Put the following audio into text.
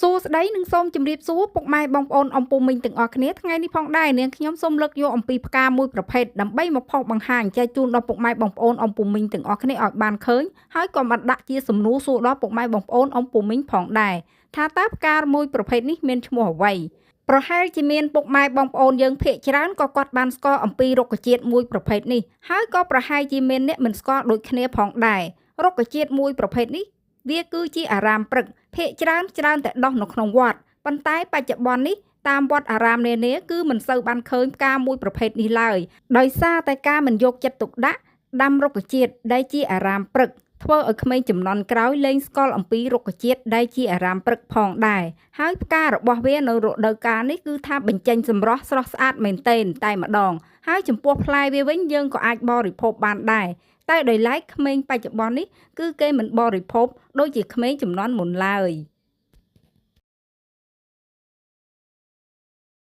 សួស្តីនិងសូមជម្រាបសួរពុកម៉ែបងប្អូនអំពូមីងទាំងអស់គ្នាថ្ងៃនេះផងដែរនាងខ្ញុំសូមលើកយកអំពីផ្កាមួយប្រភេទដើម្បីមកផុសបង្ហាញចែកជូនដល់ពុកម៉ែបងប្អូនអំពូមីងទាំងអស់គ្នាឲ្យបានឃើញហើយក៏បានដាក់ជាសំណួរសួរដល់ពុកម៉ែបងប្អូនអំពូមីងផងដែរថាតើផ្កាមួយប្រភេទនេះមានឈ្មោះអ្វីប្រហែលជាមានពុកម៉ែបងប្អូនយើងភាគច្រើនក៏គាត់បានស្គាល់អំពីរុក្ខជាតិមួយប្រភេទនេះហើយក៏ប្រហែលជាមានអ្នកមិនស្គាល់ដូចគ្នាផងដែររុក្ខជាតិមួយប្រភេទនេះវាគឺជាអារាមព្រឹកភាគច្រើនច្រើនតែដុះនៅក្នុងវត្តប៉ុន្តែបច្ចុប្បន្ននេះតាមវត្តអារាមនានាគឺមិនសូវបានឃើញផ្កាមួយប្រភេទនេះឡើយដោយសារតែការមិនយកចិត្តទុកដាក់ដាំរុក្ខជាតិដែលជាអារាមព្រឹកធ្វើឲ្យក្មេងជំនាន់ក្រោយលែងស្គាល់អំពីរុក្ខជាតិដែលជាអារាមព្រឹកផងដែរហើយផ្ការបស់វានៅរដូវកាលនេះគឺថាបញ្ចេញសម្រស់ស្រស់ស្អាតមែនទែនតែម្ដងហើយចំពោះផ្លែវាវិញយើងក៏អាចបរិភោគបានដែរតែដោយឡែកក្មេងបច្ចុប្បន្ននេះគឺគេមិនបរិភោគដូចជាក្មេងជំនាន់មុនឡើយ។